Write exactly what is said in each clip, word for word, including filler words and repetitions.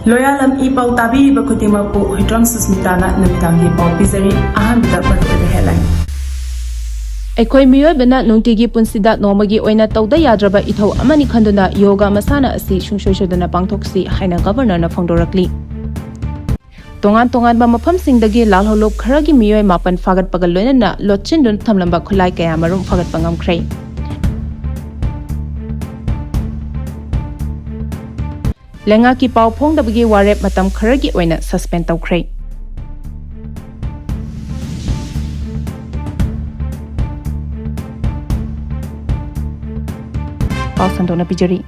ꯂꯣꯌꯥꯂꯝ E ꯄꯥꯎ ꯇꯥꯕꯤꯔꯤꯕ ꯈꯨꯗꯤꯡꯃꯛꯄꯨ ꯍꯨꯏꯗ꯭ꯔꯣꯝ ꯁꯨꯁꯃꯤꯇꯥꯅ ꯅꯨꯃꯤꯗꯥꯡꯒꯤ ꯄꯥꯎ ꯄꯤꯖꯔꯤ꯫ ꯑꯍꯥꯟꯕꯗ ꯃꯔꯨꯑꯣꯏꯕ headline꯫ ꯑꯩꯈꯣꯏ ꯃꯤꯑꯣꯏꯕꯅ ꯅꯨꯡꯇꯤꯒꯤ ꯄꯨꯟꯁꯤꯗ ꯅꯣꯡꯃꯒꯤ ꯑꯣꯏꯅ ꯇꯧꯗ ꯌꯥꯗ꯭ꯔꯕ ꯏꯊꯧ ꯑꯃꯅꯤ ꯈꯟꯗꯨꯅ ꯌꯣꯒꯥ ꯃꯁꯥꯟꯅ ꯑꯁꯤ ꯁꯨꯡꯁꯣꯏ ꯁꯣꯏꯗꯅ ꯄꯥꯡꯊꯣꯛꯁꯤ ꯍꯥꯏꯅ Governorꯅ ꯐꯣꯡꯗꯣꯔꯛꯂꯤ꯫ ꯇꯣꯉꯥꯟ ꯇꯣꯉꯥꯟꯕ ꯃꯐꯝꯁꯤꯡꯗꯒꯤ ꯂꯥꯜꯍꯧꯂꯨꯞ ꯈꯔꯒꯤ ꯃꯤꯑꯣꯏ ꯃꯥꯄꯟ ꯐꯥꯒꯠꯄꯒ ꯂꯣꯏꯅꯅ ꯂꯣꯠꯁꯤꯟꯗꯨꯅ ꯊꯝꯂꯝꯕ ꯈꯨꯠꯂꯥꯏ ꯀꯌꯥ ꯃꯔꯨꯝ ꯐꯥꯒꯠꯄ ꯉꯝꯈ꯭ꯔꯦ꯫ ꯂꯩꯉꯥꯛꯀꯤ ꯄꯥꯎ ꯐꯣꯡꯗꯕꯒꯤ ꯋꯥꯔꯦꯞ ꯃꯇꯝ ꯈꯔꯒꯤ ꯑꯣꯏꯅ suspend ꯇꯧꯈ꯭ꯔꯦ꯫ ꯄꯥꯎ ꯁꯟꯗꯣꯛꯅ ꯄꯤꯖꯔꯤ꯫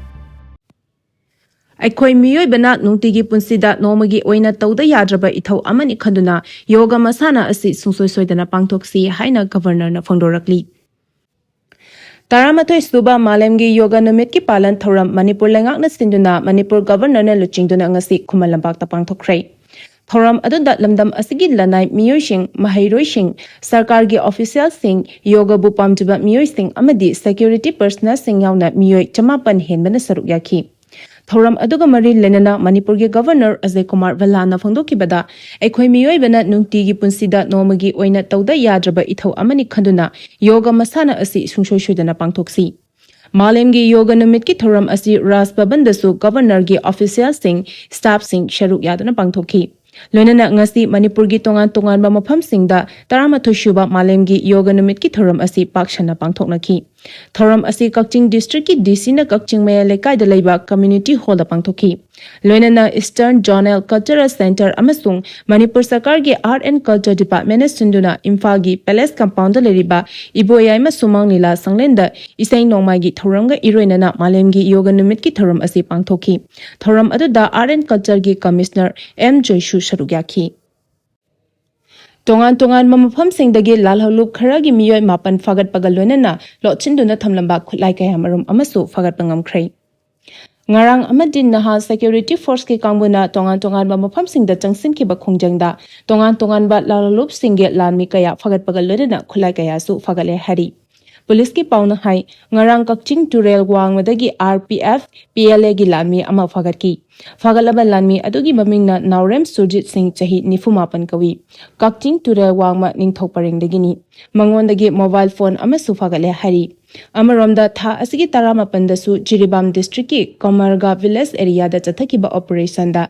ꯑꯩꯈꯣꯏ ꯃꯤꯑꯣꯏꯕꯅ ꯅꯨꯡꯇꯤꯒꯤ ꯄꯨꯟꯁꯤꯗ ꯅꯣꯡꯃꯒꯤ ꯑꯣꯏꯅ ꯇꯧꯗ ꯌꯥꯗ꯭ꯔꯕ ꯏꯊꯧ ꯑꯃꯅꯤ ꯈꯟꯗꯨꯅ ꯌꯣꯒ ꯃꯁꯥꯟꯅ ꯑꯁꯤ ꯁꯨꯡꯁꯣꯏ ꯁꯣꯏꯗꯅ ꯄꯥꯡꯊꯣꯛꯁꯤ ꯍꯥꯏꯅ Governorꯅ ꯐꯣꯡꯗꯣꯔꯛꯂꯤ꯫ ꯇꯔꯥꯃꯥꯊꯣꯏ ꯁꯨꯕ ꯃꯥꯂꯦꯝꯒꯤ ꯌꯣꯒ ꯅꯨꯃꯤꯠꯀꯤ ꯄꯥꯂꯟ ꯊꯧꯔꯝ ꯃꯅꯤꯄꯨꯔ ꯂꯩꯉꯥꯛꯅ ꯁꯤꯟꯗꯨꯅ ꯃꯅꯤꯄꯨꯔ Governorꯅ ꯂꯨꯆꯤꯡꯗꯨꯅ ꯉꯁꯤ ꯈꯨꯃꯟ ꯂꯝꯄꯥꯛꯇ ꯄꯥꯡꯊꯣꯛꯈ꯭ꯔꯦ꯫ ꯊꯧꯔꯝ ꯑꯗꯨꯗ ꯂꯝꯗꯝ ꯑꯁꯤꯒꯤ ꯂꯅꯥꯏ ꯃꯤꯑꯣꯏꯁꯤꯡ, ꯃꯍꯩꯔꯣꯏꯁꯤꯡ, ꯁꯔꯀꯥꯔꯒꯤ officialꯁꯤꯡ, ꯌꯣꯒꯕꯨ ꯄꯥꯝꯖꯕ ꯃꯤꯑꯣꯏꯁꯤꯡ ꯑꯃꯗꯤ security personnelꯁꯤꯡ ꯌꯥꯎꯅ ꯃꯤꯑꯣꯏ ꯆꯃꯥꯄꯟ ꯍꯦꯟꯕꯅ ꯁꯔꯨꯛ ꯌꯥꯈꯤ꯫ ꯊꯧꯔꯝ ꯑꯗꯨꯒ ꯃꯔꯤ ꯂꯩꯅꯅ ꯃꯅꯤꯄꯨꯔꯒꯤ Governor ꯑꯖꯌ ꯀꯨꯃꯥꯔ ꯚꯜꯂꯥꯅ ꯐꯣꯡꯗꯣꯛꯈꯤꯕꯗ, ꯑꯩꯈꯣꯏ ꯃꯤꯑꯣꯏꯕꯅ ꯅꯨꯡꯇꯤꯒꯤ ꯄꯨꯟꯁꯤꯗ ꯅꯣꯡꯃꯒꯤ ꯑꯣꯏꯅ ꯇꯧꯗ ꯌꯥꯗ꯭ꯔꯕ ꯏꯊꯧ ꯑꯃꯅꯤ ꯈꯟꯗꯨꯅ ꯌꯣꯒ ꯃꯁꯥꯟꯅ ꯑꯁꯤ ꯁꯨꯡꯁꯣꯏ ꯁꯣꯏꯗꯅ ꯄꯥꯡꯊꯣꯛꯁꯤ꯫ ꯃꯥꯂꯦꯝꯒꯤ ꯌꯣꯒ ꯅꯨꯃꯤꯠꯀꯤ ꯊꯧꯔꯝ ꯑꯁꯤ ꯔꯥꯖ ꯚꯕꯟꯗꯁꯨ Governorꯒꯤ officialꯁꯤꯡ, staffꯁꯤꯡ ꯁꯔꯨꯛ ꯌꯥꯗꯨꯅ ꯄꯥꯡꯊꯣꯛꯈꯤ꯫ ꯂꯣꯏꯅꯅ ꯉꯁꯤ ꯃꯅꯤꯄꯨꯔꯒꯤ ꯇꯣꯉꯥꯟ ꯇꯣꯉꯥꯟꯕ ꯃꯐꯝꯁꯤꯡꯗ ꯇꯔꯥꯃꯥꯊꯣꯏ ꯁꯨꯕ ꯃꯥꯂꯦꯝꯒꯤ ꯌꯣꯒ ꯅꯨꯃꯤꯠꯀꯤ ꯊꯧꯔꯝ ꯑꯁꯤ ꯄꯥꯛ ꯁꯟꯅ ꯄꯥꯡꯊꯣꯛꯅꯈꯤ꯫ ꯊꯧꯔꯝ ꯑꯁꯤ ꯀꯛꯆꯤꯡ districtꯀꯤ DCꯅ ꯀꯛꯆꯤꯡ ꯃꯌꯥꯏ ꯂꯩꯀꯥꯏꯗ ꯂꯩꯕ community hallꯗ ꯄꯥꯡꯊꯣꯛꯈꯤ꯫ ꯂꯣꯏꯅꯅ Eastern Zonal Cultural Centre ꯑꯃꯁꯨꯡ ꯃꯅꯤꯄꯨꯔ ꯁꯔꯀꯥꯔꯒꯤ Art and Culture Departmentꯅ ꯁꯤꯟꯗꯨꯅ ꯏꯝꯐꯥꯜꯒꯤ Palace compoundꯗ ꯂꯩꯔꯤꯕ ꯏꯕꯣꯌꯥꯏꯃ ꯁꯨꯃꯥꯡ ꯂꯤꯂꯥ ꯁꯪꯂꯦꯟꯗ ꯏꯁꯩ ꯅꯣꯡꯃꯥꯏꯒꯤ ꯊꯧꯔꯝꯒ ꯏꯔꯣꯏꯅꯅ ꯃꯥꯂꯦꯝꯒꯤ ꯌꯣꯒ ꯅꯨꯃꯤꯠꯀꯤ ꯊꯧꯔꯝ ꯑꯁꯤ ꯄꯥꯡꯊꯣꯛꯈꯤ꯫ ꯊꯧꯔꯝ ꯑꯗꯨꯗ Art and Cultureꯒꯤ Commissioner M ꯖꯣꯏꯁꯨ ꯁꯔꯨꯛ ꯌꯥꯈꯤ꯫ ꯇꯣꯉꯥꯟ ꯇꯣꯉꯥꯟꯕ ꯃꯐꯝꯁꯤꯡꯗꯒꯤ ꯂꯥꯜꯍꯧꯂꯨꯞ ꯈꯔꯒꯤ ꯃꯤꯑꯣꯏ ꯃꯥꯄꯟ ꯐꯥꯒꯠꯄꯒ ꯂꯣꯏꯅꯅ ꯂꯣꯠꯁꯤꯟꯗꯨꯅ ꯊꯝꯂꯝꯕ ꯈꯨꯠꯂꯥꯏ ꯀꯌꯥ ꯃꯔꯨꯝ ꯑꯃꯁꯨ ꯐꯥꯒꯠꯄ ꯉꯝꯈ꯭ꯔꯦ꯫ ꯉꯔꯥꯡ ꯑꯃꯗꯤ ꯅꯍꯥꯟ security forceꯀꯤ ꯀꯥꯡꯕꯨꯅ ꯇꯣꯉꯥꯟ ꯇꯣꯉꯥꯟꯕ ꯃꯐꯝꯁꯤꯡꯗ ꯆꯪꯁꯤꯟꯈꯤꯕ ꯈꯣꯡꯖꯪꯗ ꯇꯣꯉꯥꯟ ꯇꯣꯉꯥꯟꯕ ꯂꯥꯜꯍꯧꯂꯨꯞꯁꯤꯡꯒꯤ ꯂꯥꯟꯃꯤ ꯀꯌꯥ ꯐꯥꯒꯠꯄꯒ ꯂꯣꯏꯅꯅ ꯈꯨꯠꯂꯥꯏ ꯀꯌꯥꯁꯨ ꯐꯥꯒꯠꯂꯦ ꯍꯥꯏꯔꯤ꯫ ꯄꯨꯂꯤꯁꯀꯤ ꯄꯥꯎꯅ ꯍꯥꯏ, ꯉꯔꯥꯡ ꯀꯛꯆꯤꯡ ꯇꯨꯔꯦꯜ ꯋꯥꯡꯃꯗꯒꯤ R P F, P L ꯑꯦꯒꯤ ꯂꯥꯟꯃꯤ ꯑꯃ ꯐꯥꯒꯠꯈꯤ꯫ ꯐꯥꯒꯠꯂꯕ ꯂꯥꯟꯃꯤ ꯑꯗꯨꯒꯤ ꯃꯃꯤꯡꯅ ꯅꯥꯎꯔꯦꯝ ꯁꯨꯔꯖꯤꯠ ꯁꯤꯡ, ꯆꯍꯤ ꯅꯤꯐꯨ ꯃꯥꯄꯟ ꯀꯧꯏ꯫ ꯀꯛꯆꯤꯡ ꯇꯨꯔꯦꯜ ꯋꯥꯡꯃ ꯅꯤꯡꯊꯧ ꯄꯔꯦꯡꯗꯒꯤꯅꯤ꯫ ꯃꯉꯣꯟꯗꯒꯤ ꯃꯣꯕꯥꯏꯜ ꯐꯣꯟ ꯑꯃꯁꯨ ꯐꯥꯒꯠꯂꯦ ꯍꯥꯏꯔꯤ꯫ ꯑꯃꯔꯣꯝꯗ, ꯊꯥ ꯑꯁꯤꯒꯤ ꯇꯔꯥꯃꯥꯄꯟꯗꯁꯨ ꯖꯤꯔꯤꯕꯥꯝ ꯗꯤꯁꯇ꯭ꯔꯤꯛꯀꯤ ꯀꯃꯔꯒꯥ ꯚꯤꯂꯦꯖ ꯑꯦꯔꯤꯌꯥꯗ ꯆꯠꯊꯈꯤꯕ ꯑꯣꯄꯔꯦꯁꯟꯗ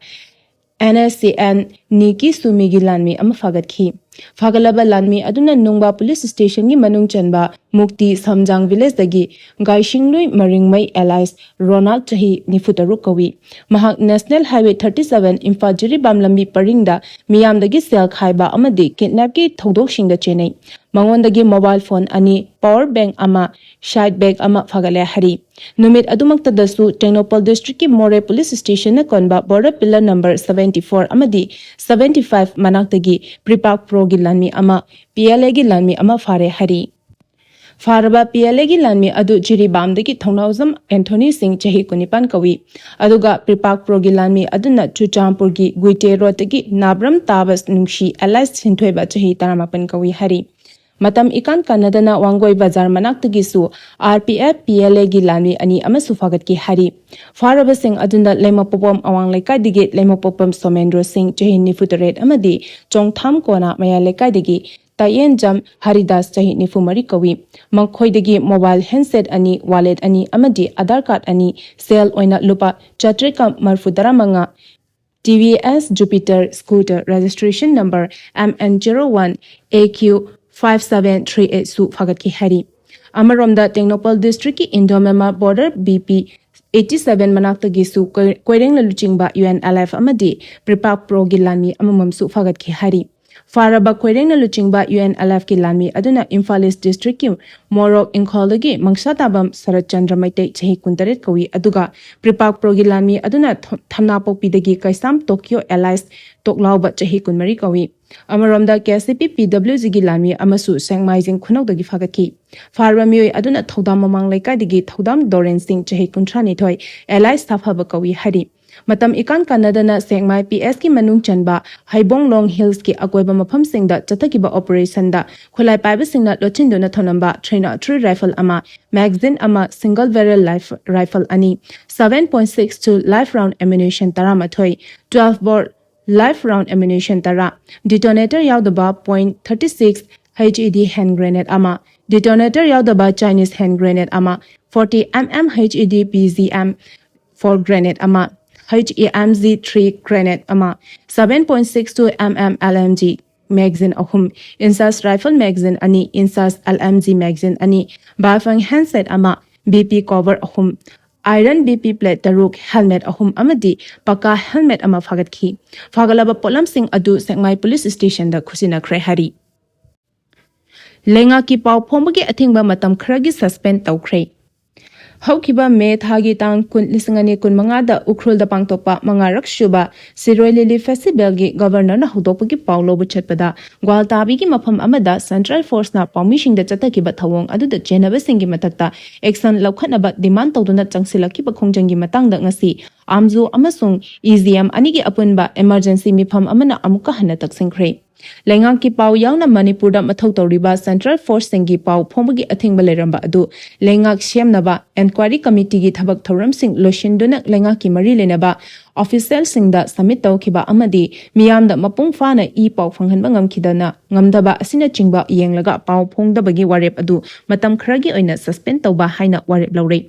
ꯑꯦꯟ ꯑꯦꯁ ꯁꯤ ꯑꯦꯟ ꯅꯤꯀꯤ ꯁꯨꯃꯤꯒꯤ ꯂꯥꯟꯃꯤ ꯑꯃ ꯐꯥꯒꯠꯈꯤ꯫ ꯐꯥꯒꯠꯂꯕ ꯂꯥꯟꯃꯤ ꯑꯗꯨꯅ ꯅꯨꯡꯕꯥ ꯄꯨꯂꯤꯁ ꯁ꯭ꯇꯦꯁꯟꯒꯤ ꯃꯅꯨꯡ ꯆꯟꯕ ꯃꯨꯛꯇꯤ ꯁꯝꯖꯥꯡ ꯚꯤꯂꯦꯖꯇꯒꯤ ꯒꯥꯏꯁꯤꯡꯂꯨꯏ ꯃꯔꯤꯡꯃꯩ ꯑꯦꯂꯥꯏꯁ ꯔꯣꯅꯥꯜꯗ, ꯆꯍꯤ ꯅꯤꯐꯨ ꯇꯔꯨꯛ ꯀꯧꯏ꯫ ꯃꯍꯥꯛ national highway thirty seven Imphal Jiribam ꯂꯝꯕꯤ ꯄꯔꯤꯡꯗ ꯃꯤꯌꯥꯝꯗꯒꯤ ꯁꯦꯜ ꯈꯥꯏꯕ ꯑꯃꯗꯤ ꯀꯤꯗꯅꯦꯞꯀꯤ ꯊꯧꯗꯣꯛꯁꯤꯡꯗ ꯆꯦꯟꯅꯩ꯫ ꯃꯉꯣꯟꯗꯒꯤ ꯃꯣꯕꯥꯏꯜ ꯐꯣꯟ ꯑꯅꯤ, ꯄꯥꯋꯔ ꯕꯦꯡꯛ ꯑꯃ, ꯁꯥꯏꯠ ꯕꯦꯒ ꯑꯃ ꯐꯥꯒꯠꯂꯦ ꯍꯥꯏꯔꯤ꯫ ꯅꯨꯃꯤꯠ ꯑꯗꯨꯃꯛꯇꯗꯁꯨ ꯇꯦꯡꯅꯧꯄꯜ ꯗꯤꯁꯇ꯭ꯔꯤꯛꯀꯤ ꯃꯣꯔꯦ ꯄꯨꯂꯤꯁ ꯁ꯭ꯇꯦꯁꯟꯅ ꯀꯣꯟꯕ border pillar number seventy four ꯑꯃꯗꯤ ꯁꯚꯦꯟꯇꯤ ꯐꯥꯏꯚ ꯃꯅꯥꯛꯇꯒꯤ ꯄ꯭ꯔꯤꯄꯥꯛ ꯄ꯭ꯔꯣꯒꯤ ꯂꯥꯟꯃꯤ ꯑꯃ, ꯄꯤ ꯑꯦꯜ ꯑꯦꯒꯤ ꯂꯥꯟꯃꯤ ꯑꯃ ꯐꯥꯔꯦ ꯍꯥꯏꯔꯤ꯫ ꯐꯥꯔꯕ ꯄꯤ ꯑꯦꯜ ꯑꯦꯒꯤ ꯂꯥꯟꯃꯤ ꯑꯗꯨ ꯖꯤꯔꯤꯕꯥꯝꯗꯒꯤ ꯊꯧꯅꯥꯎꯖꯝ ꯑꯦꯟꯊꯣꯅꯤ ꯁꯤꯡ, ꯆꯍꯤ ꯀꯨꯟꯅꯤꯄꯥꯟ ꯀꯧꯏ꯫ ꯑꯗꯨꯒ ꯄ꯭ꯔꯤꯄꯥꯛ ꯄ꯭ꯔꯣꯒꯤ ꯂꯥꯟꯃꯤ ꯑꯗꯨꯅ ꯆꯨꯔꯆꯥꯟꯄꯨꯔꯒꯤ ꯒꯨꯏꯇꯦ ꯔꯣꯗꯇꯒꯤ ꯅꯥꯕ꯭ꯔꯝ ꯇꯥꯕ ꯅꯨꯡꯁꯤ ꯑꯦꯂꯥꯏꯁ ꯁꯤꯟꯊꯣꯏꯕ, ꯆꯍꯤ ꯇꯔꯥꯃꯥꯄꯟ ꯀꯧꯏ ꯍꯥꯏꯔꯤ꯫ ꯃꯇꯝ ꯏꯀꯥꯟ ꯀꯥꯟꯅꯗꯅ ꯋꯥꯡꯒꯣꯏ ꯕꯖꯥꯔ ꯃꯅꯥꯛꯇꯒꯤꯁꯨ R P F, P L ꯑꯦꯒꯤ ꯂꯥꯟꯃꯤ ꯑꯅꯤ ꯑꯃꯁꯨ ꯐꯥꯒꯠꯈꯤ ꯍꯥꯏꯔꯤ꯫ ꯐꯥꯔꯕꯁꯤꯡ ꯑꯗꯨꯅ ꯂꯩꯃꯄꯣꯛꯄꯝ ꯑꯋꯥꯡ ꯂꯩꯀꯥꯏꯗꯒꯤ ꯂꯩꯃꯄꯣꯛꯄꯝ ꯁꯣꯃꯦꯟꯗ꯭ꯔꯣ ꯁꯤꯡ, ꯆꯍꯤ ꯅꯤꯐꯨ ꯇꯔꯦꯠ ꯑꯃꯗꯤ ꯆꯣꯡꯊꯥꯝ ꯀꯣꯅꯥ ꯃꯌꯥꯏ ꯂꯩꯀꯥꯏꯗꯒꯤ ꯇꯥꯌꯦꯟꯖꯝ ꯍꯔꯤꯗꯥꯁ, ꯆꯍꯤ ꯅꯤꯐꯨ ꯃꯔꯤ ꯀꯧꯏ꯫ ꯃꯈꯣꯏꯗꯒꯤ ꯃꯣꯕꯥꯏꯜ ꯍꯦꯟꯁꯦꯠ ꯑꯅꯤ, ꯋꯥꯂꯦꯠ ꯑꯅꯤ ꯑꯃꯗꯤ ꯑꯥꯙꯥꯔ ꯀꯥꯔꯗ ꯑꯅꯤ, ꯁꯦꯜ ꯑꯣꯏꯅ ꯂꯨꯄꯥ ꯆꯥꯇ꯭ꯔꯦꯠꯀ ꯃꯔꯤꯐꯨ ꯇꯔꯥꯃꯉꯥ, T V S Jupiter scooter registration number M N zero one A Q five seven three eight ꯁꯨ ꯐꯥꯒꯠꯈꯤ ꯍꯥꯏꯔꯤ꯫ ꯑꯃꯔꯣꯝꯗ, ꯇꯦꯡꯅꯧꯄꯜ ꯗꯤꯁꯇ꯭ꯔꯤꯛꯀꯤ Indo Myanmar border B P eighty seven ꯃꯅꯥꯛꯇꯒꯤꯁꯨ ꯀꯣꯏ-, ꯀꯣꯏꯔꯦꯡꯅ ꯂꯨꯆꯤꯡꯕ ꯌꯨ ꯑꯦꯟ ꯑꯦꯜ ꯑꯦꯐ ꯑꯃꯗꯤ ꯄ꯭ꯔꯤꯄꯥꯛ ꯄ꯭ꯔꯣꯒꯤ ꯂꯥꯟꯃꯤ ꯑꯃꯃꯝꯁꯨ ꯐꯥꯒꯠꯈꯤ ꯍꯥꯏꯔꯤ꯫ ꯐꯥꯔꯕ ꯀꯣꯏꯔꯦꯡꯅ ꯂꯨꯆꯤꯡꯕ ꯌꯨ ꯑꯦꯟ ꯑꯦꯜ ꯑꯦꯐꯀꯤ ꯂꯥꯟꯃꯤ ꯑꯗꯨꯅ ꯏꯝꯐꯥꯜ ꯏꯁ ꯗꯤꯁꯇ꯭ꯔꯤꯛꯀꯤ ꯃꯣꯔꯣꯛ ꯏꯪꯈꯣꯜꯗꯒꯤ ꯃꯪꯁꯥ ꯇꯥꯕꯝ ꯁꯔꯠ ꯆꯟꯗ꯭ꯔ ꯃꯩꯇꯩ, ꯆꯍꯤ ꯀꯨꯟꯇꯔꯦꯠ ꯀꯧꯏ, ꯑꯗꯨꯒ ꯄ꯭ꯔꯤꯄꯥꯛ ꯄ꯭ꯔꯣꯒꯤ ꯂꯥꯟꯃꯤ ꯑꯗꯨꯅ ꯊ-, ꯊꯝꯅꯥꯄꯣꯛꯄꯤꯗꯒꯤ ꯀꯩꯁꯥꯝ ꯇꯣꯀꯤꯌꯣ ꯑꯦꯂꯥꯏꯁ ꯇꯣꯛꯂꯥꯎꯕ, ꯆꯍꯤ ꯀꯨꯟꯃꯔꯤ ꯀꯧꯏ꯫ ꯑꯃꯔꯣꯝꯗ, ꯀꯦ ꯑꯦꯁ ꯁꯤ ꯄꯤ ꯄꯤ ꯗꯕ꯭ꯂꯤꯎ ꯖꯤꯒꯤ ꯂꯥꯟꯃꯤ ꯑꯃꯁꯨ ꯁꯦꯡꯃꯥꯏꯖꯤꯡ ꯈꯨꯅꯧꯗꯒꯤ ꯐꯥꯒꯠꯈꯤ꯫ ꯐꯥꯔꯕ ꯃꯤꯑꯣꯏ ꯑꯗꯨꯅ ꯊꯧꯗꯥꯝ ꯃꯃꯥꯡ ꯂꯩꯀꯥꯏꯗꯒꯤ ꯊꯧꯗꯥꯝ ꯗꯣꯔꯦꯟ ꯁꯤꯡ, ꯆꯍꯤ ꯀꯨꯟꯊ꯭ꯔꯥꯅꯤꯊꯣꯏ, ꯑꯦꯂꯥꯏꯁ ꯁꯥꯐꯕ ꯀꯧꯏ ꯍꯥꯏꯔꯤ꯫ ꯃꯇꯝ ꯏꯀꯥꯟ ꯀꯥꯟꯅꯗꯅ ꯁꯦꯛꯃꯥꯏ ꯄꯤ ꯑꯦꯁꯀꯤ ꯃꯅꯨꯡ ꯆꯟꯕ ꯍꯩꯕꯣꯡꯂꯣꯡ ꯍꯤꯜꯁꯀꯤ ꯑꯀꯣꯏꯕ ꯃꯐꯝꯁꯤꯡꯗ ꯆꯠꯊꯈꯤꯕ ꯑꯣꯄꯔꯦꯁꯟꯗ ꯈꯨꯠꯂꯥꯏ ꯄꯥꯏꯕꯁꯤꯡꯅ ꯂꯣꯠꯁꯤꯟꯗꯨꯅ ꯊꯝꯂꯝꯕ three oh three rifle ꯑꯃ, magazine ꯑꯃ, single barrel life rifle ꯑꯅꯤ, seven point six two live round ammunition ꯇꯔꯥꯃꯥꯊꯣꯏ, twelve bore live round ammunition ꯇꯔꯥ, detonator ꯌꯥꯎꯗꯕ point thirty six H E D hand grenade ꯑꯃ, detonator ꯌꯥꯎꯗꯕ Chinese hand grenade ꯑꯃ, forty M M H E D P Z M four grenade ꯑꯃ, H E M G three grenade ꯑꯃ, seven point six two M M L M G magazine ꯑꯍꯨꯝ, INSAS rifle magazine ꯑꯅꯤ, INSAS L M G magazine ꯑꯅꯤ, Baofeng handset ꯑꯃ, B P cover ꯑꯍꯨꯝ, iron B P plate ꯇꯔꯨꯛ, helmet ꯑꯍꯨꯝ ꯑꯃꯗꯤ ꯄꯀꯥ helmet ꯑꯃ ꯐꯥꯒꯠꯈꯤ꯫ ꯐꯥꯒꯠꯂꯕ ꯄꯣꯠꯂꯝꯁꯤꯡ ꯑꯗꯨ ꯁꯦꯛꯃꯥꯏ ꯄꯨꯂꯤꯁ ꯁ꯭ꯇꯦꯁꯟꯗ ꯈꯨꯠꯁꯤꯟꯅꯈ꯭ꯔꯦ ꯍꯥꯏꯔꯤ꯫ ꯂꯩꯉꯥꯛꯀꯤ ꯄꯥꯎ ꯐꯣꯡꯕꯒꯤ ꯑꯊꯤꯡꯕ ꯃꯇꯝ ꯈꯔꯒꯤ suspend ꯇꯧꯈ꯭ꯔꯦ꯫ ꯍꯧꯈꯤꯕ ꯃꯦ ꯊꯥꯒꯤ ꯇꯥꯡ ꯀꯨꯟ, ꯂꯤꯁꯤꯡ ꯑꯅꯤ ꯀꯨꯟꯃꯉꯥꯗ ꯎꯈ꯭ꯔꯨꯜꯗ ꯄꯥꯡꯊꯣꯛꯄ ꯃꯉꯥꯔꯛ ꯁꯨꯕ ꯁꯤꯔꯣꯏ ꯂꯤꯂꯤ ꯐꯦꯁꯇꯤꯚꯦꯜꯒꯤ ꯒꯕꯔꯅꯔꯅ ꯍꯧꯗꯣꯛꯄꯒꯤ ꯄꯥꯎ ꯂꯧꯕ ꯆꯠꯄꯗ ꯒ꯭ꯋꯥꯜꯇꯥꯕꯤꯒꯤ ꯃꯐꯝ ꯑꯃꯗ ꯁꯦꯟꯇ꯭ꯔꯦꯜ ꯐꯣꯔꯁꯅ ꯄꯥꯎꯃꯤꯁꯤꯡꯗ ꯆꯠꯊꯈꯤꯕ ꯊꯧꯑꯣꯡ ꯑꯗꯨꯗ ꯆꯦꯟꯅꯕꯁꯤꯡꯒꯤ ꯃꯊꯛꯇ action ꯂꯧꯈꯠꯅꯕ demand ꯇꯧꯗꯨꯅ ꯆꯪꯁꯤꯜꯂꯛꯈꯤꯕ ꯈꯣꯡꯖꯪꯒꯤ ꯃꯇꯥꯡꯗ ꯉꯁꯤ ꯑꯥꯝꯖꯨ ꯑꯃꯁꯨꯡ E G M ꯑꯅꯤꯒꯤ ꯑꯄꯨꯟꯕ emergency ꯃꯤꯐꯝ ꯑꯃꯅ ꯑꯃꯨꯛꯀ ꯍꯟꯅ ꯇꯛꯁꯤꯟꯈ꯭ꯔꯦ꯫ ꯂꯩꯉꯥꯛꯀꯤ ꯄꯥꯎ ꯌꯥꯎꯅ ꯃꯅꯤꯄꯨꯔꯗ ꯃꯊꯧ ꯇꯧꯔꯤꯕ ꯁꯦꯟꯇ꯭ꯔꯦꯜ ꯐꯣꯔꯁꯁꯤꯡꯒꯤ ꯄꯥꯎ ꯐꯣꯡꯕꯒꯤ ꯑꯊꯤꯡꯕ ꯂꯩꯔꯝꯕ ꯑꯗꯨ ꯂꯩꯉꯥꯛ ꯁꯦꯝꯅꯕ enquiry committeeꯒꯤ ꯊꯕꯛ ꯊꯧꯔꯝꯁꯤꯡ ꯂꯣꯏꯁꯤꯟꯗꯨꯅ ꯂꯩꯉꯥꯛꯀꯤ ꯃꯔꯤ ꯂꯩꯅꯕ officialꯁꯤꯡꯗ submit ꯇꯧꯈꯤꯕ ꯑꯃꯗꯤ ꯃꯤꯌꯥꯝꯗ ꯃꯄꯨꯡ ꯐꯥꯅ ꯏ ꯄꯥꯎ ꯐꯪꯍꯟꯕ ꯉꯝꯈꯤꯗꯅ ꯉꯝꯗꯕ ꯑꯁꯤꯅꯆꯤꯡꯕ ꯌꯦꯡꯂꯒ ꯄꯥꯎ ꯐꯣꯡꯗꯕꯒꯤ ꯋꯥꯔꯦꯞ ꯑꯗꯨ ꯃꯇꯝ ꯈꯔꯒꯤ ꯑꯣꯏꯅ suspend ꯇꯧꯕ ꯍꯥꯏꯅ ꯋꯥꯔꯦꯞ ꯂꯧꯔꯦ꯫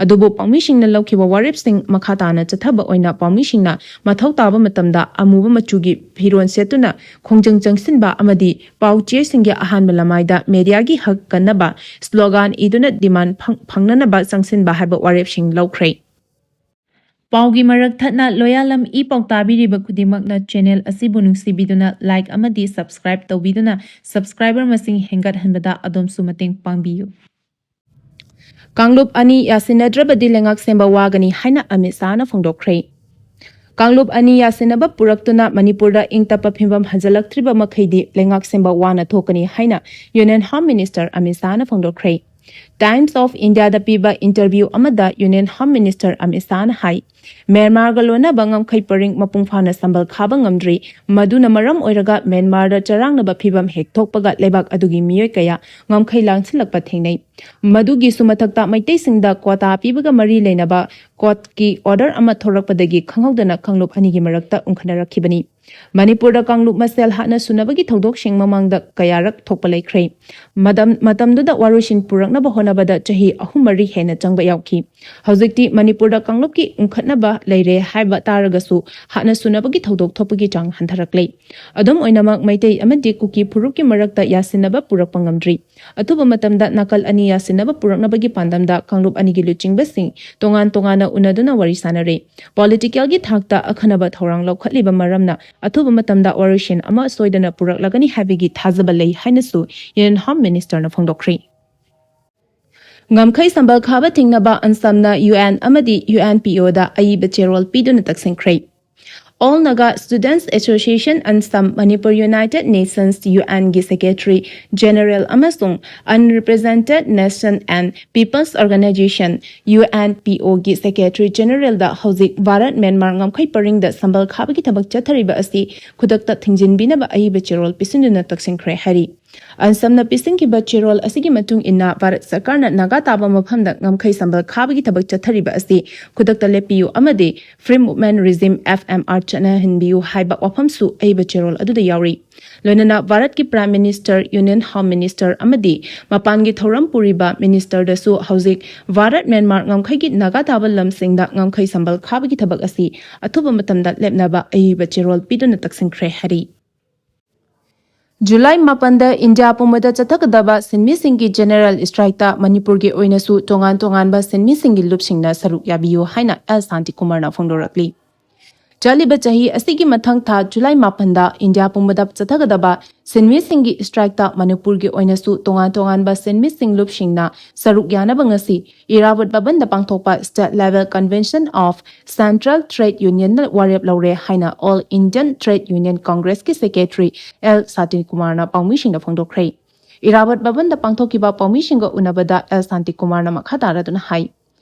ꯑꯗꯨꯕꯨ ꯄꯥꯎꯃꯤꯁꯤꯡꯅ ꯂꯧꯈꯤꯕ ꯋꯥꯔꯦꯞꯁꯤꯡ ꯃꯈꯥ ꯇꯥꯅ ꯆꯠꯊꯕ ꯑꯣꯏꯅ ꯄꯥꯎꯃꯤꯁꯤꯡꯅ ꯃꯊꯧ ꯇꯥꯕ ꯃꯇꯝꯗ ꯑꯃꯨꯕ ꯃꯆꯨꯒꯤ ꯐꯤꯔꯣꯜ ꯁꯦꯠꯇꯨꯅ ꯈꯣꯡꯖꯪ ꯆꯪꯁꯤꯟꯕ ꯑꯃꯗꯤ ꯄꯥꯎ ꯆꯦꯁꯤꯡꯒꯤ ꯑꯍꯥꯟꯕ ꯂꯃꯥꯏꯗ mediaꯒꯤ ꯍꯛ ꯀꯟꯅꯕ slogan ꯏꯗꯨꯅ demand ꯐꯪ-, ꯐꯪꯅꯅꯕ ꯆꯪꯁꯤꯟꯕ ꯍꯥꯏꯕ ꯋꯥꯔꯦꯞꯁꯤꯡ ꯂꯧꯈ꯭ꯔꯦ꯫ ꯄꯥꯎꯒꯤ ꯃꯔꯛ ꯊꯠꯅ ꯂꯣꯌꯥꯂꯝ ꯏ ꯄꯥꯎ ꯇꯥꯕꯤꯔꯤꯕ ꯈꯨꯗꯤꯡꯃꯛꯅ channel ꯑꯁꯤꯕꯨ ꯅꯨꯡꯁꯤꯕꯤꯗꯨꯅ like ꯑꯃꯗꯤ subscribe ꯇꯧꯕꯤꯗꯨꯅ subscriber ꯃꯁꯤꯡ ꯍꯦꯟꯒꯠꯍꯟꯕꯗ ꯑꯗꯣꯝꯁꯨ ꯃꯇꯦꯡ ꯄꯥꯡꯕꯤꯌꯨ꯫ ꯀꯥꯡꯂꯨꯞ ꯑꯅꯤ ꯌꯥꯁꯤꯟꯅꯗ꯭ꯔꯕꯗꯤ ꯂꯩꯉꯥꯛ ꯁꯦꯝꯕ ꯋꯥꯒꯅꯤ ꯍꯥꯏꯅ ꯑꯃꯤꯠ ꯁꯥꯍꯅ ꯐꯣꯡꯗꯣꯛꯈ꯭ꯔꯦ꯫ ꯀꯥꯡꯂꯨꯞ ꯑꯅꯤ ꯌꯥꯁꯤꯟꯅꯕ ꯄꯨꯔꯛꯇꯨꯅ ꯃꯅꯤꯄꯨꯔꯗ ꯏꯪ ꯇꯞꯄ ꯐꯤꯕꯝ ꯍꯟꯖꯤꯜꯂꯛꯇ꯭ꯔꯤꯕ ꯃꯈꯩꯗꯤ ꯂꯩꯉꯥꯛ ꯁꯦꯝꯕ ꯋꯥꯅ ꯊꯣꯛꯀꯅꯤ ꯍꯥꯏꯅ Union Home Minister Amit ꯁꯥꯍꯅ ꯐꯣꯡꯗꯣꯛꯈ꯭ꯔꯦ꯫ Times of Indiaꯗ ꯄꯤꯕ interview ꯑꯃꯗ Union Home Minister ꯑꯃꯤꯠ ꯁꯥꯍꯅ ꯍꯥꯏ, ꯃ꯭ꯌꯥꯟꯃꯥꯔꯒ ꯂꯣꯟꯅꯕ ꯉꯝꯈꯩ ꯄꯔꯤꯡ ꯃꯄꯨꯡ ꯐꯥꯅ ꯁꯝꯕꯜ ꯈꯥꯕ ꯉꯝꯗ꯭ꯔꯤ꯫ ꯃꯗꯨꯅ ꯃꯔꯝ ꯑꯣꯏꯔꯒ ꯃ꯭ꯌꯥꯟꯃꯥꯔꯗ ꯆꯔꯥꯡꯅꯕ ꯐꯤꯚꯝ ꯍꯦꯛ ꯊꯣꯛꯄꯒ ꯂꯩꯕꯥꯛ ꯑꯗꯨꯒꯤ ꯃꯤꯑꯣꯏ ꯀꯌꯥ ꯉꯝꯈꯩ ꯂꯥꯡꯁꯤꯜꯂꯛꯄ ꯊꯦꯡꯅꯩ꯫ ꯃꯗꯨꯒꯤꯁꯨ ꯃꯊꯛꯇ ꯃꯩꯇꯩꯁꯤꯡꯗ quota ꯄꯤꯕꯒ ꯃꯔꯤ ꯂꯩꯅꯕ courtꯀꯤ order ꯑꯃ ꯊꯣꯔꯛꯄꯗꯒꯤ ꯈꯪꯍꯧꯗꯅ ꯀꯥꯡꯂꯨꯞ ꯑꯅꯤꯒꯤ ꯃꯔꯛꯇ ꯎꯪꯈꯠꯅꯔꯛꯈꯤꯕꯅꯤ꯫ ꯃꯅꯤꯄꯨꯔꯗ ꯀꯥꯡꯂꯨꯞ ꯃꯁꯦꯜ ꯍꯥꯠꯅ ꯁꯨꯅꯕꯒꯤ ꯊꯧꯗꯣꯛꯁꯤꯡ ꯃꯃꯥꯡꯗ ꯀꯌꯥꯔꯛ ꯊꯣꯛꯄ ꯂꯩꯈ꯭ꯔꯦ꯫ ꯃꯇꯝ-, ꯃꯇꯝꯗꯨꯗ ꯋꯥꯔꯣꯏꯁꯤꯟ ꯄꯨꯔꯛꯅꯕ ꯍꯣꯠꯅꯕꯗ ꯆꯍꯤ ꯑꯍꯨꯝ ꯃꯔꯤ ꯍꯦꯟꯅ ꯆꯪꯕ ꯌꯥꯎꯈꯤ꯫ ꯍꯧꯖꯤꯛꯇꯤ ꯃꯅꯤꯄꯨꯔꯗ ꯀꯥꯡꯂꯨꯞꯀꯤ ꯎꯪꯈꯠꯅꯕ ꯂꯩꯔꯦ ꯍꯥꯏꯕ ꯇꯥꯔꯒꯁꯨ ꯍꯥꯠꯅ ꯁꯨꯅꯕꯒꯤ ꯊꯧꯗꯣꯛ ꯊꯣꯛꯄꯒꯤ ꯆꯥꯡ ꯍꯟꯊꯔꯛꯂꯦ꯫ ꯑꯗꯨꯝ ꯑꯣꯏꯅꯃꯛ, ꯃꯩꯇꯩ ꯑꯃꯗꯤ ꯀꯨꯀꯤ ꯐꯨꯔꯨꯞꯀꯤ ꯃꯔꯛꯇ ꯌꯥꯁꯤꯟꯅꯕ ꯄꯨꯔꯛꯄ ꯉꯝꯗ꯭ꯔꯤ꯫ ꯑꯊꯨꯕ ꯃꯇꯝꯗ ꯅꯥꯀꯜ ꯑꯅꯤ ꯌꯥꯁꯤꯟꯅꯕ ꯄꯨꯔꯛꯅꯕꯒꯤ ꯄꯥꯟꯗꯝꯗ ꯀꯥꯡꯂꯨꯞ ꯑꯅꯤꯒꯤ ꯂꯨꯆꯤꯡꯕꯁꯤꯡ ꯇꯣꯉꯥꯟ ꯇꯣꯉꯥꯟꯅ ꯎꯅꯗꯨꯅ ꯋꯥꯔꯤ ꯁꯥꯟꯅꯔꯦ꯫ Politicalꯒꯤ ꯊꯥꯛꯇ ꯑꯈꯟꯅꯕ ꯊꯧꯔꯥꯡ ꯂꯧꯈꯠꯂꯤꯕ ꯃꯔꯝꯅ ꯑꯊꯨꯕ ꯃꯇꯝꯗ ꯋꯥꯔꯣꯏꯁꯤꯟ ꯑꯃ ꯁꯣꯏꯗꯅ ꯄꯨꯔꯛꯂꯒꯅꯤ ꯍꯥꯏꯕꯒꯤ ꯊꯥꯖꯕ ꯂꯩ ꯍꯥꯏꯅꯁꯨ Union Home Ministerꯅ ꯐꯣꯡꯗꯣꯛꯈ꯭ꯔꯦ꯫ ꯉꯝꯈꯩ ꯁꯝꯕꯜ ꯈꯥꯕ ꯊꯤꯡꯅꯕ ꯑꯟꯁꯝꯅ UN ꯑꯃꯗꯤ UNPOꯗ ꯑꯏꯕ ꯆꯦꯔꯣꯜ ꯄꯤꯗꯨꯅ ꯇꯛꯁꯤꯟꯈ꯭ꯔꯦ꯫ All Naga Students Association, ꯑꯟꯁꯝ, Manipur, United Nations, UNꯒꯤ Secretary General ꯑꯃꯁꯨꯡ Unrepresented Nation and Peoples Organization, UNPOꯒꯤ Secretary Generalꯗ ꯍꯧꯖꯤꯛ ꯚꯥꯔꯠ ꯃ꯭ꯌꯥꯟꯃꯥꯔ ꯉꯝꯈꯩ ꯄꯔꯤꯡꯗ ꯁꯝꯕꯜ ꯈꯥꯕꯒꯤ ꯊꯕꯛ ꯆꯠꯊꯔꯤꯕ ꯑꯁꯤ ꯈꯨꯗꯛꯇ ꯊꯤꯡꯖꯤꯟꯕꯤꯅꯕ ꯑꯏꯕ ꯆꯦꯔꯣꯜ ꯄꯤꯁꯤꯟꯗꯨꯅ ꯇꯛꯁꯤꯟꯈ꯭ꯔꯦ ꯍꯥꯏꯔꯤ꯫ ꯑꯟꯁꯝꯅ ꯄꯤꯁꯤꯟꯈꯤꯕ ꯆꯦꯔꯣꯜ ꯑꯁꯤꯒꯤ ꯃꯇꯨꯡ ꯏꯟꯅ ꯚꯥꯔꯠ ꯁꯔꯀꯥꯔꯅ ꯅꯥꯒꯥ ꯇꯥꯕ ꯃꯐꯝꯗ ꯉꯝꯈꯩ ꯁꯝꯕꯜ ꯈꯥꯕꯒꯤ ꯊꯕꯛ ꯆꯠꯊꯔꯤꯕ ꯑꯁꯤ ꯈꯨꯗꯛꯇ ꯂꯦꯞꯄꯤꯌꯨ ꯑꯃꯗꯤ Free Movement Regime, FMR, ꯆꯠꯅꯍꯟꯕꯤꯌꯨ ꯍꯥꯏꯕ ꯋꯥꯐꯝꯁꯨ ꯑꯏꯕ ꯆꯦꯔꯣꯜ ꯑꯗꯨꯗ ꯌꯥꯎꯔꯤ꯫ ꯂꯣꯏꯅꯅ ꯚꯥꯔꯠꯀꯤ Prime Minister, Union Home Minister ꯑꯃꯗꯤ ꯃꯄꯥꯟꯒꯤ ꯊꯧꯔꯝ ꯄꯨꯔꯤꯕ Ministerꯗꯁꯨ ꯍꯧꯖꯤꯛ ꯚꯥꯔꯠ ꯃ꯭ꯌꯥꯟꯃꯥꯔ ꯉꯝꯈꯩꯒꯤ ꯅꯥꯒꯥ ꯇꯥꯕ ꯂꯝꯁꯤꯡꯗ ꯉꯝꯈꯩ ꯁꯝꯕꯜ ꯈꯥꯕꯒꯤ ꯊꯕꯛ ꯑꯁꯤ ꯑꯊꯨꯕ ꯃꯇꯝꯗ ꯂꯦꯞꯅꯕ ꯑꯏꯕ ꯆꯦꯔꯣꯜ ꯄꯤꯗꯨꯅ ꯇꯛꯁꯤꯟꯈ꯭ꯔꯦ ꯍꯥꯏꯔꯤ꯫ ꯖꯨꯂꯥꯏ ꯃꯥꯄꯟꯗ ꯏꯟꯗꯤꯌꯥ ꯄꯨꯝꯕꯗ ꯆꯠꯊꯒꯗꯕ ꯁꯤꯟꯃꯤꯁꯤꯡꯒꯤ General Strikeꯇ ꯃꯅꯤꯄꯨꯔꯒꯤ ꯑꯣꯏꯅꯁꯨ ꯇꯣꯉꯥꯟ ꯇꯣꯉꯥꯟꯕ ꯁꯤꯟꯃꯤꯁꯤꯡꯒꯤ ꯂꯨꯞꯁꯤꯡꯅ ꯁꯔꯨꯛ ꯌꯥꯕꯤꯌꯨ ꯍꯥꯏꯅ ꯑꯦꯜ ꯁꯥꯟꯇꯤꯀꯨꯃꯥꯔꯅ ꯐꯣꯡꯗꯣꯔꯛꯂꯤ꯫ ꯆꯠꯂꯤꯕ ꯆꯍꯤ ꯑꯁꯤꯒꯤ ꯃꯊꯪ ꯊꯥ ꯖꯨꯂꯥꯏ ꯃꯥꯄꯟꯗ ꯏꯟꯗꯤꯌꯥ ꯄꯨꯝꯕꯗ ꯆꯠꯊꯒꯗꯕ ꯁꯤꯟꯃꯤꯁꯤꯡꯒꯤ strikeꯇ ꯃꯅꯤꯄꯨꯔꯒꯤ ꯑꯣꯏꯅꯁꯨ ꯇꯣꯉꯥꯟ ꯇꯣꯉꯥꯟꯕ ꯁꯤꯟꯃꯤꯁꯤꯡ ꯂꯨꯞꯁꯤꯡꯅ ꯁꯔꯨꯛ ꯌꯥꯅꯕ ꯉꯁꯤ ꯏꯔꯥꯕꯣꯠ ꯚꯕꯟꯗ ꯄꯥꯡꯊꯣꯛꯄ State Level Convention of Central Trade Unionꯅ ꯋꯥꯔꯦꯞ ꯂꯧꯔꯦ ꯍꯥꯏꯅ All Indian Trade Union Congressꯀꯤ Secretary ꯑꯦꯜ ꯁꯥꯟꯇꯤꯀꯨꯃꯥꯔꯅ ꯄꯥꯎꯃꯤꯁꯤꯡꯗ ꯐꯣꯡꯗꯣꯛꯈ꯭ꯔꯦ꯫ ꯏꯔꯥꯕꯠ ꯚꯕꯟꯗ ꯄꯥꯡꯊꯣꯛꯈꯤꯕ ꯄꯥꯎꯃꯤꯁꯤꯡꯒ ꯎꯅꯕꯗ ꯑꯦꯜ ꯁꯥꯟꯇꯤꯀꯨꯃꯥꯔꯅ ꯃꯈꯥ ꯇꯥꯔꯗꯨꯅ ꯍꯥꯏ,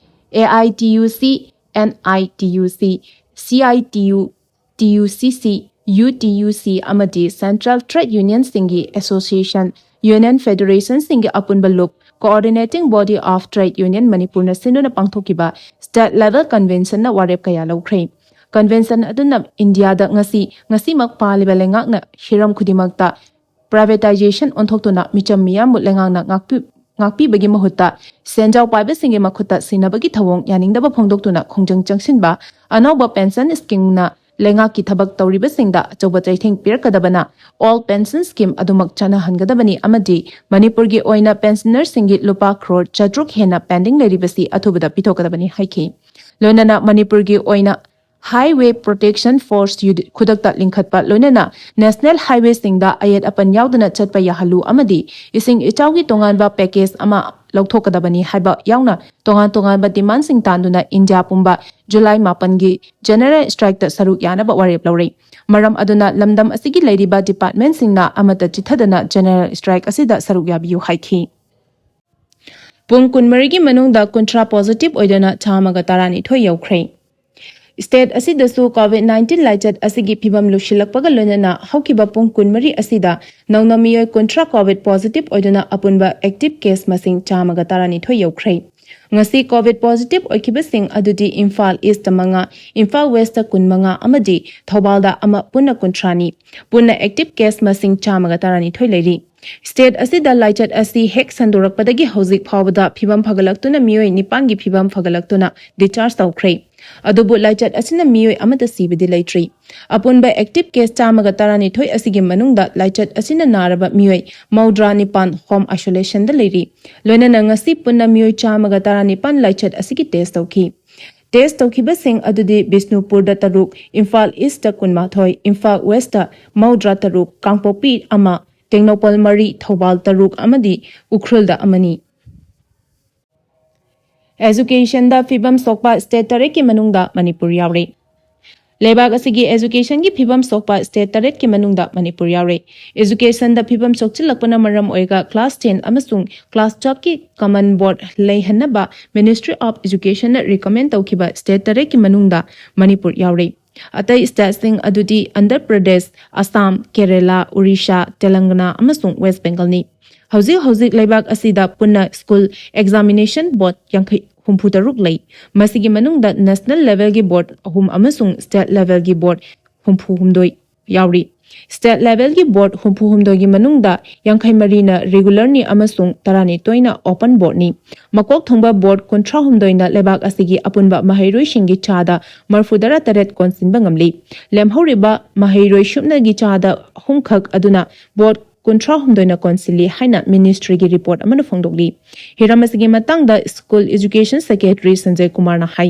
A I T U C, N I T U C, C I T U, T U C C, U T U ꯁꯤ ꯑꯃꯗꯤ Central Trade Unionꯁꯤꯡꯒꯤ Association, Union Federationꯁꯤꯡꯒꯤ ꯑꯄꯨꯟꯕ ꯂꯨꯞ Coordinating Body of Trade Union ꯃꯅꯤꯄꯨꯔꯅ ꯁꯤꯟꯗꯨꯅ ꯄꯥꯡꯊꯣꯛꯈꯤꯕ State Level Conventionꯅ ꯋꯥꯔꯦꯞ ꯀꯌꯥ ꯂꯧꯈ꯭ꯔꯦ꯫ Convention ꯑꯗꯨꯅ ꯏꯟꯗꯤꯌꯥꯗ ꯉꯁꯤ, ꯉꯁꯤꯃꯛ ꯄꯥꯜꯂꯤꯕ ꯂꯩꯉꯥꯛꯅ ꯍꯤꯔꯝ ꯈꯨꯗꯤꯡꯃꯛꯇ privatization ꯑꯣꯟꯊꯣꯛꯇꯨꯅ ꯃꯤꯆꯝ ꯃꯤꯌꯥꯝꯕꯨ ꯂꯩꯉꯥꯛꯅ ꯉꯥꯛꯄꯤ-, ꯉꯥꯛꯄꯤꯕꯒꯤ ꯃꯍꯨꯠꯇ ꯁꯦꯟꯖꯥꯎ ꯄꯥꯏꯕꯁꯤꯡꯒꯤ ꯃꯈꯨꯠꯇ ꯁꯤꯟꯅꯕꯒꯤ ꯊꯧꯑꯣꯡ ꯌꯥꯅꯤꯡꯗꯕ ꯐꯣꯡꯗꯣꯛꯇꯨꯅ ꯈꯣꯡꯖꯪ ꯆꯪꯁꯤꯟꯕ, ꯑꯅꯧꯕ pension schemeꯅ ꯂꯩꯉꯥꯛꯀꯤ ꯊꯕꯛ ꯇꯧꯔꯤꯕꯁꯤꯡꯗ ꯑꯆꯧꯕ ꯆꯩꯊꯦꯡ ꯄꯤꯔꯛꯀꯗꯕꯅ old pension scheme ꯑꯗꯨꯃꯛ ꯆꯠꯅꯍꯟꯒꯗꯕꯅꯤ ꯑꯃꯗꯤ ꯃꯅꯤꯄꯨꯔꯒꯤ ꯑꯣꯏꯅ pensionerꯁꯤꯡꯒꯤ ꯂꯨꯄꯥ ꯀ꯭ꯔꯣꯔ ꯆꯥꯇ꯭ꯔꯨꯛ ꯍꯦꯟꯅ pending ꯂꯩꯔꯤꯕꯁꯤ ꯑꯊꯨꯕꯗ ꯄꯤꯊꯣꯛꯀꯗꯕꯅꯤ ꯍꯥꯏꯈꯤ꯫ ꯂꯣꯏꯅꯅ ꯃꯅꯤꯄꯨꯔꯒꯤ ꯑꯣꯏꯅ Highway Protection Force unit ꯈꯨꯗꯛꯇ ꯂꯤꯡꯈꯠꯄ, ꯂꯣꯏꯅꯅ National Highwayꯁꯤꯡꯗ ꯑꯌꯦꯠ ꯑꯄꯟ ꯌꯥꯎꯗꯅ ꯆꯠꯄ ꯌꯥꯍꯜꯂꯨ ꯑꯃꯗꯤ ꯏꯁꯤꯡ ꯏꯆꯥꯎꯒꯤ ꯇꯣꯉꯥꯟꯕ package ꯑꯃ ꯂꯧꯊꯣꯛꯀꯗꯕꯅꯤ ꯍꯥꯏꯕ ꯌꯥꯎꯅ ꯇꯣꯉꯥꯟ ꯇꯣꯉꯥꯟꯕ demandꯁꯤꯡ ꯇꯥꯟꯗꯨꯅ ꯏꯟꯗꯤꯌꯥ ꯄꯨꯝꯕ ꯖꯨꯂꯥꯏ ꯃꯥꯄꯟꯒꯤ General Strikeꯇ ꯁꯔꯨꯛ ꯌꯥꯅꯕ ꯋꯥꯔꯦꯞ ꯂꯧꯔꯦ꯫ ꯃꯔꯝ ꯑꯗꯨꯅ ꯂꯝꯗꯝ ꯑꯁꯤꯒꯤ ꯂꯩꯔꯤꯕ departmentꯁꯤꯡꯅ ꯑꯃꯠꯇ ꯆꯤꯠꯊꯗꯅ General Strike ꯑꯁꯤꯗ ꯁꯔꯨꯛ ꯌꯥꯕꯤꯌꯨ ꯍꯥꯏꯈꯤ꯫ ꯄꯨꯡ ꯀꯨꯟꯃꯔꯤꯒꯤ ꯃꯅꯨꯡꯗ ꯀꯨꯟꯊ꯭ꯔꯥ positive ꯑꯣꯏꯗꯨꯅ ꯆꯥꯝꯃꯒ ꯇꯔꯥꯅꯤꯊꯣꯏ ꯌꯧꯈ꯭ꯔꯦ꯫ State ꯑꯁꯤꯗꯁꯨ COVID nineteen ꯂꯥꯏꯆꯠ ꯑꯁꯤꯒꯤ ꯐꯤꯕꯝ ꯂꯨꯁꯤꯜꯂꯛꯄꯒ ꯂꯣꯏꯅꯅ ꯍꯧꯈꯤꯕ ꯄꯨꯡ ꯀꯨꯟꯃꯔꯤ ꯑꯁꯤꯗ ꯅꯧꯅ ꯃꯤꯑꯣꯏ ꯀꯨꯟꯊ꯭ꯔꯥ COVID positive ꯑꯣꯏꯗꯨꯅ ꯑꯄꯨꯟꯕ active case ꯃꯁꯤꯡ ꯆꯥꯝꯃꯒ ꯇꯔꯥꯅꯤꯊꯣꯏ ꯌꯧꯈ꯭ꯔꯦ꯫ ꯉꯁꯤ COVID positive ꯑꯣꯏꯈꯤꯕꯁꯤꯡ ꯑꯗꯨꯗꯤ ꯏꯝꯐꯥꯜ Eastꯇ ꯃꯉꯥ, ꯏꯝꯐꯥꯜ Westꯇ ꯀꯨꯟꯃꯉꯥ ꯑꯃꯗꯤ ꯊꯧꯕꯥꯜꯗ ꯑꯃ, ꯄꯨꯟꯅ ꯀꯨꯟꯊ꯭ꯔꯥꯅꯤ꯫ ꯄꯨꯟꯅ active case ꯃꯁꯤꯡ ꯆꯥꯝꯃꯒ ꯇꯔꯥꯅꯤꯊꯣꯏ ꯂꯩꯔꯤ꯫ State ꯑꯁꯤꯗ ꯂꯥꯏꯆꯠ ꯑꯁꯤ ꯍꯦꯛ ꯁꯟꯗꯣꯔꯛꯄꯗꯒꯤ ꯍꯧꯖꯤꯛ ꯐꯥꯎꯕꯗ ꯐꯤꯕꯝ ꯐꯒꯠꯂꯛꯇꯨꯅ ꯃꯤꯑꯣꯏ ꯅꯤꯄꯥꯟꯒꯤ ꯐꯤꯕꯝ ꯐꯒꯠꯂꯛꯇꯨꯅ discharge ꯇꯧꯈ꯭ꯔꯦ꯫ ꯑꯗꯨꯕꯨ ꯂꯥꯏꯆꯠ ꯑꯁꯤꯅ ꯃꯤꯑꯣꯏ ꯑꯃꯠꯇ ꯁꯤꯕꯗꯤ ꯂꯩꯇ꯭ꯔꯤ꯫ ꯑꯄꯨꯟꯕ active case ꯆꯥꯝꯃꯒ ꯇꯔꯥꯅꯤꯊꯣꯏ ꯑꯁꯤꯒꯤ ꯃꯅꯨꯡꯗ ꯂꯥꯏꯆꯠ ꯑꯁꯤꯅ ꯅꯥꯔꯕ ꯃꯤꯑꯣꯏ ꯃꯧꯗ꯭ꯔꯥ ꯅꯤꯄꯥꯟ home isolationꯗ ꯂꯩꯔꯤ꯫ ꯂꯣꯏꯅꯅ ꯉꯁꯤ ꯄꯨꯟꯅ ꯃꯤꯑꯣꯏ ꯆꯥꯝꯃꯒ ꯇꯔꯥꯅꯤꯄꯥꯟ ꯂꯥꯏꯆꯠ ꯑꯁꯤꯒꯤ test ꯇꯧꯈꯤ꯫ Test ꯇꯧꯈꯤꯕꯁꯤꯡ ꯑꯗꯨꯗꯤ ꯕꯤꯁꯅꯨꯄꯨꯔꯗ ꯇꯔꯨꯛ, ꯏꯝꯐꯥꯜ Eastꯇ ꯀꯨꯟꯃꯥꯊꯣꯏ, ꯏꯝꯐꯥꯜ Westꯇ ꯃꯧꯗ꯭ꯔꯥ ꯇꯔꯨꯛ, ꯀꯥꯡꯄꯣꯛꯄꯤ ꯑꯃ, ꯇꯦꯡꯅꯧꯄꯜ ꯃꯔꯤ, ꯊꯧꯕꯥꯜ ꯇꯔꯨꯛ ꯑꯃꯗꯤ ꯎꯈ꯭ꯔꯨꯜꯗ ꯑꯃꯅꯤ꯫ Educationꯗ ꯐꯤꯕꯝ ꯁꯣꯛꯄ state ꯇꯔꯦꯠꯀꯤ ꯃꯅꯨꯡꯗ ꯃꯅꯤꯄꯨꯔ ꯌꯥꯎꯔꯤ꯫ ꯂꯩꯕꯥꯛ ꯑꯁꯤꯒꯤ educationꯒꯤ ꯐꯤꯕꯝ ꯁꯣꯛꯄ state ꯇꯔꯦꯠꯀꯤ ꯃꯅꯨꯡꯗ ꯃꯅꯤꯄꯨꯔ ꯌꯥꯎꯔꯤ꯫ Educationꯗ ꯐꯤꯕꯝ ꯁꯣꯛꯆꯤꯜꯂꯛꯄꯅ ꯃꯔꯝ ꯑꯣꯏꯔꯒ class ten ꯑꯃꯁꯨꯡ class twelveꯀꯤ common board ꯂꯩꯍꯟꯅꯕ Ministry of Educationꯅ recommend ꯇꯧꯈꯤꯕ state ꯇꯔꯦꯠꯀꯤ ꯃꯅꯨꯡꯗ ꯃꯅꯤꯄꯨꯔ ꯌꯥꯎꯔꯤ꯫ ꯑꯇꯩ stateꯁꯤꯡ ꯑꯗꯨꯗꯤ ꯑꯟꯙ꯭ꯔ ꯄ꯭ꯔꯗꯦꯁ, ꯑꯁꯥꯝ, ꯀꯦꯔꯦꯂꯥ, ꯎꯔꯤꯁꯥ, ꯇꯦꯂꯪꯒꯅꯥ ꯑꯃꯁꯨꯡ ꯋꯦꯁ ꯕꯦꯡꯒꯜꯅꯤ꯫ ꯍꯧꯖꯤꯛ ꯍꯧꯖꯤꯛ ꯂꯩꯕꯥꯛ ꯑꯁꯤꯗ ꯄꯨꯟꯅ school examination board ꯌꯥꯡꯈꯩ ꯍꯨꯝꯐꯨ ꯇꯔꯨꯛ ꯂꯩ꯫ ꯃꯁꯤꯒꯤ ꯃꯅꯨꯡꯗ national levelꯒꯤ board ꯑꯍꯨꯝ ꯑꯃꯁꯨꯡ state levelꯒꯤ board ꯍꯨꯝꯐꯨ ꯍꯨꯝꯗꯣꯏ ꯌꯥꯎꯔꯤ꯫ State levelꯒꯤ board ꯍꯨꯝꯐꯨ ꯍꯨꯝꯗꯣꯏꯒꯤ ꯃꯅꯨꯡꯗ ꯌꯥꯡꯈꯩ ꯃꯔꯤꯅ regularꯅꯤ ꯑꯃꯁꯨꯡ ꯇꯔꯥꯅꯤꯊꯣꯏꯅ open boardꯅꯤ꯫ ꯃꯀꯣꯛ ꯊꯣꯡꯕ board ꯀꯨꯟꯊ꯭ꯔꯥ ꯍꯨꯝꯗꯣꯏꯅ ꯂꯩꯕꯥꯛ ꯑꯁꯤꯒꯤ ꯑꯄꯨꯟꯕ ꯃꯍꯩꯔꯣꯏꯁꯤꯡꯒꯤ ꯆꯥꯗ ꯃꯔꯐꯨ ꯇꯔꯥ ꯇꯔꯦꯠ ꯀꯣꯟꯁꯤꯟꯕ ꯉꯝꯂꯤ꯫ ꯂꯦꯝꯍꯧꯔꯤꯕ ꯃꯍꯩꯔꯣꯏ ꯁꯨꯞꯅꯒꯤ ꯆꯥꯗ ꯑꯍꯨꯝꯈꯛ ꯑꯗꯨꯅ board ꯀꯨꯟꯊ꯭ꯔꯥ ꯍꯨꯝꯗꯣꯏꯅ ꯀꯣꯟꯁꯤꯜꯂꯤ ꯍꯥꯏꯅ ministryꯒꯤ report ꯑꯃꯅ ꯐꯣꯡꯗꯣꯛꯂꯤ꯫ ꯍꯤꯔꯝ ꯑꯁꯤꯒꯤ ꯃꯇꯥꯡꯗ school education secretary ꯁꯟꯖꯌ ꯀꯨꯃꯥꯔꯅ ꯍꯥꯏ,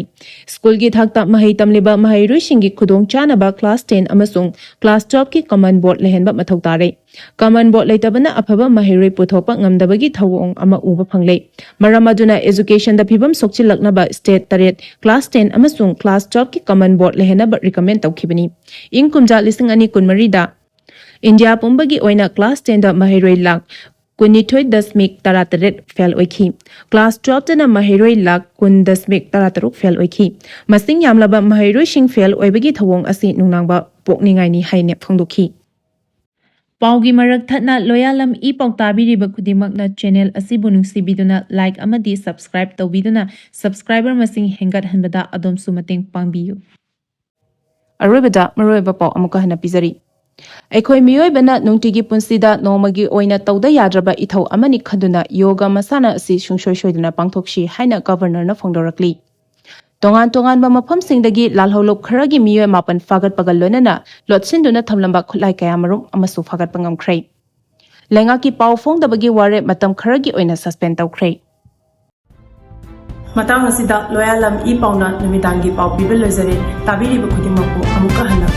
schoolꯒꯤ ꯊꯥꯛꯇ ꯃꯍꯩ ꯇꯝꯂꯤꯕ ꯃꯍꯩꯔꯣꯏꯁꯤꯡꯒꯤ ꯈꯨꯗꯣꯡꯆꯥꯅꯕ class ten ꯑꯃꯁꯨꯡ class twelveꯀꯤ common board ꯂꯩꯍꯟꯕ ꯃꯊꯧ ꯇꯥꯔꯦ꯫ Common board ꯂꯩꯇꯕꯅ ꯑꯐꯕ ꯃꯍꯩꯔꯣꯏ ꯄꯨꯊꯣꯛꯄ ꯉꯝꯗꯕꯒꯤ ꯊꯧꯑꯣꯡ ꯑꯃ ꯎꯕ ꯐꯪꯂꯦ꯫ ꯃꯔꯝ ꯑꯗꯨꯅ educationꯗ ꯐꯤꯕꯝ ꯁꯣꯛꯆꯤꯜꯂꯛꯅꯕ state ꯇꯔꯦꯠ class ten ꯑꯃꯁꯨꯡ class twelveꯀꯤ common board ꯂꯩꯍꯟꯅꯕ recommend ꯇꯧꯈꯤꯕꯅꯤ꯫ ꯏꯪ ꯀꯨꯝꯖꯥ ꯂꯤꯁꯤꯡ ꯑꯅꯤ ꯀꯨꯟꯃꯔꯤꯗ ꯏꯟꯗꯤꯌꯥ ꯄꯨꯝꯕꯒꯤ ꯑꯣꯏꯅ class tenꯗ ꯃꯍꯩꯔꯣꯏ ꯂꯥꯈ ꯀꯨꯟꯅꯤꯊꯣꯏ ꯗꯁꯃꯤꯛ ꯇꯔꯥꯇꯔꯦꯠ fail ꯑꯣꯏꯈꯤ꯫ Class twelveꯇꯅ ꯃꯍꯩꯔꯣꯏ ꯂꯥꯈ ꯀꯨꯟ ꯗꯁꯃꯤꯛ ꯇꯔꯥꯇꯔꯨꯛ fail ꯑꯣꯏꯈꯤ꯫ ꯃꯁꯤꯡ ꯌꯥꯝꯂꯕ ꯃꯍꯩꯔꯣꯏꯁꯤꯡ fail ꯑꯣꯏꯕꯒꯤ ꯊꯧꯑꯣꯡ ꯑꯁꯤ ꯅꯨꯡꯅꯥꯡꯕ ꯄꯣꯛꯅꯤꯡꯉꯥꯏꯅꯤ ꯍꯥꯏꯅ ꯐꯣꯡꯗꯣꯛꯈꯤ꯫ ꯄꯥꯎꯒꯤ ꯃꯔꯛ ꯊꯠꯅ ꯂꯣꯌꯥꯂꯝ ꯏ ꯄꯥꯎ ꯇꯥꯕꯤꯔꯤꯕ ꯈꯨꯗꯤꯡꯃꯛꯅ channel ꯑꯁꯤꯕꯨ ꯅꯨꯡꯁꯤꯕꯤꯗꯨꯅ like ꯑꯃꯗꯤ subscribe ꯇꯧꯕꯤꯗꯨꯅ subscriber ꯃꯁꯤꯡ ꯍꯦꯟꯒꯠꯍꯟꯕꯗ ꯑꯗꯣꯝꯁꯨ ꯃꯇꯦꯡ ꯄꯥꯡꯕꯤꯌꯨ꯫ ꯑꯔꯣꯏꯕꯗ ꯃꯔꯨꯑꯣꯏꯕ ꯄꯥꯎ ꯑꯃꯨꯛꯀ ꯍꯟꯅ ꯄꯤꯖꯔꯤ꯫ ꯑꯩꯈꯣꯏ ꯃꯤꯑꯣꯏꯕꯅ ꯅꯨꯡꯇꯤꯒꯤ ꯄꯨꯟꯁꯤꯗ ꯅꯣꯡꯃꯒꯤ ꯑꯣꯏꯅ ꯇꯧꯗ ꯌꯥꯗ꯭ꯔꯕ ꯏꯊꯧ ꯑꯃꯅꯤ ꯈꯟꯗꯨꯅ ꯌꯣꯒ ꯃꯁꯥꯟꯅ ꯑꯁꯤ ꯁꯨꯡꯁꯣꯏ ꯁꯣꯏꯗꯅ ꯄꯥꯡꯊꯣꯛꯁꯤ ꯍꯥꯏꯅ Governorꯅ ꯐꯣꯡꯗꯣꯔꯛꯂꯤ꯫ ꯇꯣꯉꯥꯟ ꯇꯣꯉꯥꯟꯕ ꯃꯐꯝꯁꯤꯡꯗꯒꯤ ꯂꯥꯜꯍꯧꯂꯨꯞ ꯈꯔꯒꯤ ꯃꯤꯑꯣꯏ ꯃꯥꯄꯟ ꯐꯥꯒꯠꯄꯒ ꯂꯣꯏꯅꯅ ꯂꯣꯠꯁꯤꯟꯗꯨꯅ ꯊꯝꯂꯝꯕ ꯈꯨꯠꯂꯥꯏ ꯀꯌꯥꯃꯔꯨꯝ ꯑꯃꯁꯨ ꯐꯥꯒꯠꯄ ꯉꯝꯈ꯭ꯔꯦ꯫ ꯂꯩꯉꯥꯛꯀꯤ ꯄꯥꯎ ꯐꯣꯡꯗꯕꯒꯤ ꯋꯥꯔꯦꯞ ꯃꯇꯝ ꯈꯔꯒꯤ ꯑꯣꯏꯅ suspend ꯇꯧꯈ꯭ꯔꯦ꯫ ꯃꯇꯥꯡ ꯑꯁꯤꯗ ꯂꯣꯌꯥꯂꯝ ꯏ ꯄꯥꯎꯅ ꯅꯨꯃꯤꯗꯥꯡꯒꯤ ꯄꯥꯎ ꯄꯤꯕ ꯂꯣꯏꯖꯔꯦ꯫ ꯇꯥꯕꯤꯔꯤꯕ ꯈꯨꯗꯤꯡꯃꯛꯄꯨ ꯑꯃꯨꯛꯀ ꯍꯟꯅ